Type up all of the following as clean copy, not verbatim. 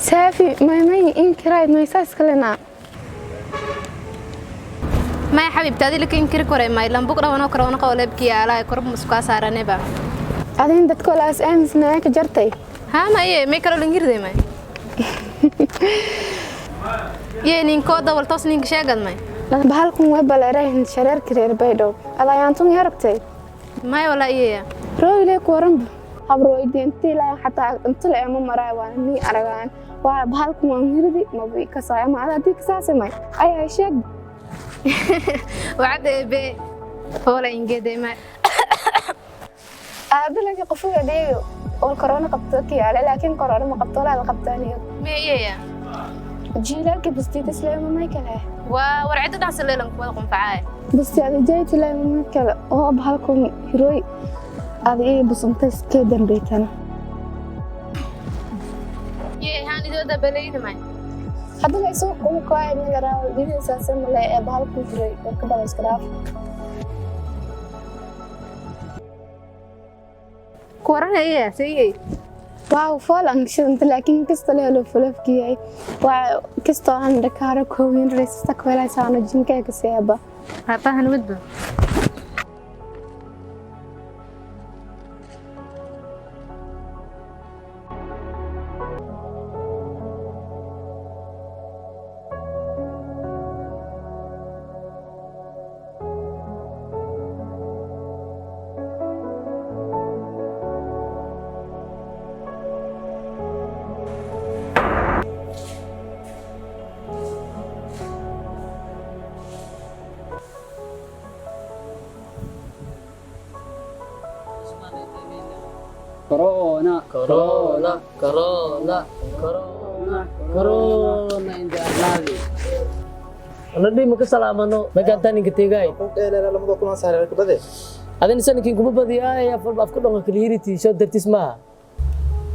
Saafi maymay inkirayd maysaas kalena. Maya xabiibti, adi laka inkiri koray may lambug dhawanoo korona qabo leebkii alaay korba muskaa saaraneba. Adin dadka walaas aaminsnaa ka jartay. Haa maye, may kaloo langirday may ye ninkoo dawal toos ninka sheegad may. Bahalkan way baleerahin shareerka reer Baydhow adayaantun yarabtay. Maya walaa iyeya. Rooyle ku waranba habrooydi intii laa xataa inta la ema maraay waa ni aragaan waa bahalkan waan hiridi mabi kasaaya ma ada hadii kasaase may ayaa sheeg. Wacad ebe hoola ingede may. Aadalaka qofuga dhiigo oo korona qabto kiyaale, laakiin korona ma qabto walaada qabtaaniyo. Me iyeya. Jiilaalka bustiita islaama may kale. Waa warcida dhansa leelan kuwada qunfacaay. Busti ada jayti laama may kale oo bahalkan hirooy ada ii busantay iskee dambaytana. Ye haan idooda balayda may. Hadda la isoo kuma koaya milaraaw didisaase male ee bahalkan hirooy warka badan iska dhaaf. Ku waran iyeya seeyey. Waaw, fool aan shidanta, laakiin kasta leelo fulafkiyay waa kastoo aan dhakaaro koowin reysasta kwelaysaano jinkeega seeba. Haafahan wadba. Corona, corona, corona, corona, corona in the arladi. Anadi maka salaamano magantan inka tegay. Lamada kulan saaray kubade. Adin sanadkii kuma badiyaa afka dhonga kaliyiriti soo dartis maaha.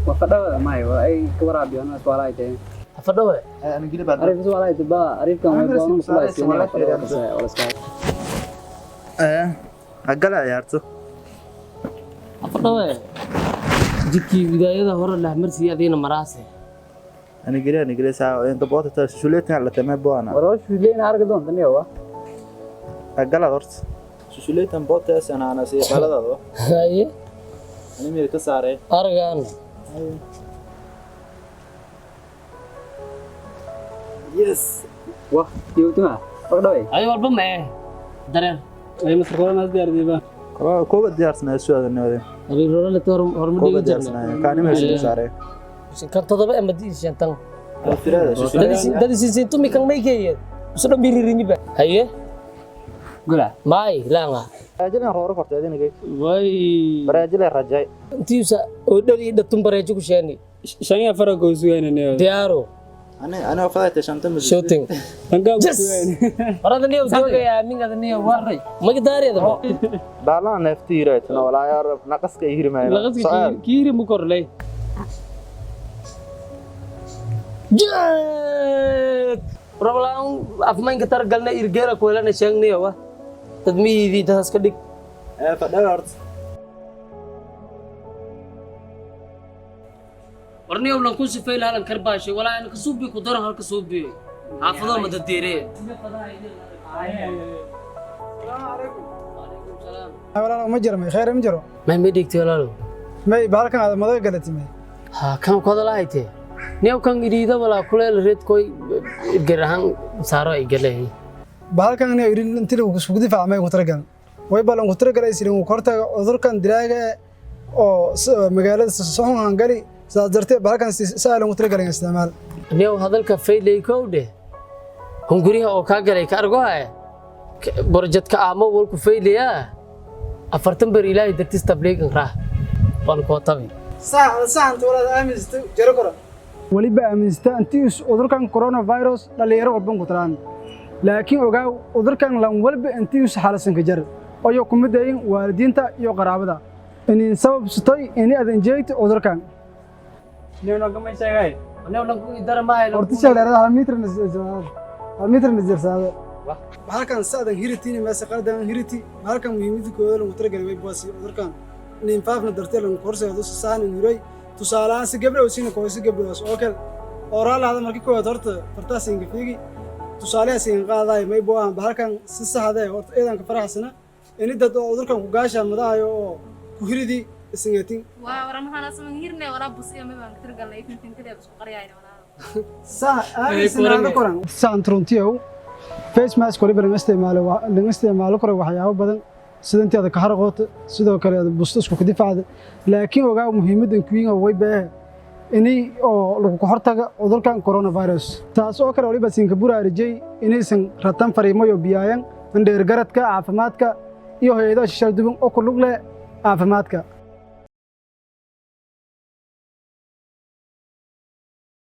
Wafadhawa may waa ay ka waraabiyaan iswalaayte. Afadhawe. Ana gili baa. Arif iswalaayte ba arifkan way doonaan iswalaayte wala iska. Agala ciyaarto. Afadhawe. Jidkii widaayada hore lahmarsiiya adiina maraase. Ana gili, ana gili saa inta boota ta susuleetan la tamay boana. Waroo shuleyn arga doonta niyo wa. Agala horta. Susuleetan boota ana ana si qaladaado. Haye. Ana meel ka saaray. Argaan. Yes. Wah, yowtuma. Wafadhawe. Ay walba ma eh. Dareer. Ay masar corona diyaardiba. Kooba diyaarsanaa su'aada nabadeen. Abirola la tor horma Kooba dhigi jirnay. diyaarsanaa. Kaani meesha saaray. Kan todoba ama shantan. Firada susuleetan. Dad isin tumi kan may geeyeen. Isu dhan biririnyiba. Haye. Gula. Maay laanga. Baraajila hore kortay adina gey. Way. Baraajila rajay. Intiisa oo dhali dhatun bareejo ku sheeni. Shan iyo afar gool sugayna niyo. Diyaaro. Ana ana qadayta shanta mis. Shooting. Tangaa Yes. Warada niyo joogaya min ada niyo waray. Magdaariyada. Baalaan neefti yiraahdo walaa yaa rab naqaska ihirmayna. Laqadka kiiri mu korlay. Jet. Rablaan afmaynka targalna irgeera kuelana sheegniyo wa. Dad miyidii dadas ka dhig. Fadhaga horta. Warniyow lan ku sifay halan karbaashay walaa aan ka suubi ku daran halka suubiyo. Xaafado ma dadeere. Walaal, ma jiro may khayr ma jiro. Ma dhigtay walaalo. May bahalkan aad madaga galatay may. Ha kan ku hadalaayte. Niyow kan iriida walaa kuleel reed koy irgeer ahaan saaro ay galeen. Bahalkan inay irin intii lagu isku difaac may ku taragal way balan ku taragalay sidii uu kortaga cudurkan dilaaga oo magaalada soxon hangali sidaas darteed bahalkan si sahlan ku taragalay isticmaal. Niyow hadalka faylay kowdhe. Hunguriha oo kaa galay ka argo haya. Borjadka aamo walku faylayaa. 40 bar ilaahay dartiis tabliigan rah. Waan koo tabi. Sax walaal aaminsta jaro kora waliba aaminsta intii cudurkan coronavirus dhalinyaro walban ku taraan, laakiin ogaaw cudurkan lan walba intii us xaalasan ka jar oo kuma dayin waalidiinta iyo qaraabada inin sabab sutay ini adan jeegto cudurkan. Niyo nagama sheegay. Niyow lan ku idara maayo. Horta sheegay hal mitir hal mitir nisirsaado halkan saadan hiritiin meesha qaldan hiriti halkan muhiimada kooda lagu talagalay way boos cudurkan nin faafna dartee lagu korseedo saanan hiray tusaalahaan si gabdho siina koosi gabdhoos oo kale. Oo raalaada markii koowaad horta fartaas inga fiigi tusaalahaas inga qaadaay may boohan bahalkan si saxda eh horta eedanka faraxsana ini dad oo cudurkan ku gaasha madahayo oo ku hiridi isingatin. Waa waran waxaan hirne walaa busiyo ma baan tirgalnay fintintada isku qariyayna walaa. Sax aaminsanaado koran saxan runtiyow face mask waliba lama isticmaalo, lama isticmaalo karo waxyaabo badan sida intii aad ka harqoota, sidoo kale aad busto isku difaacda, laakiin ogaa muhiimaddan kuwiin way baa inay oo lagu ka hortaga cudurkan coronavirus. Taas oo kale waliba siinka buraarujay inaysan ratan fariimo iyo biyaayan indheergaradka caafimaadka iyo hay'adaha shishaal duwan oo ku lug leh caafimaadka.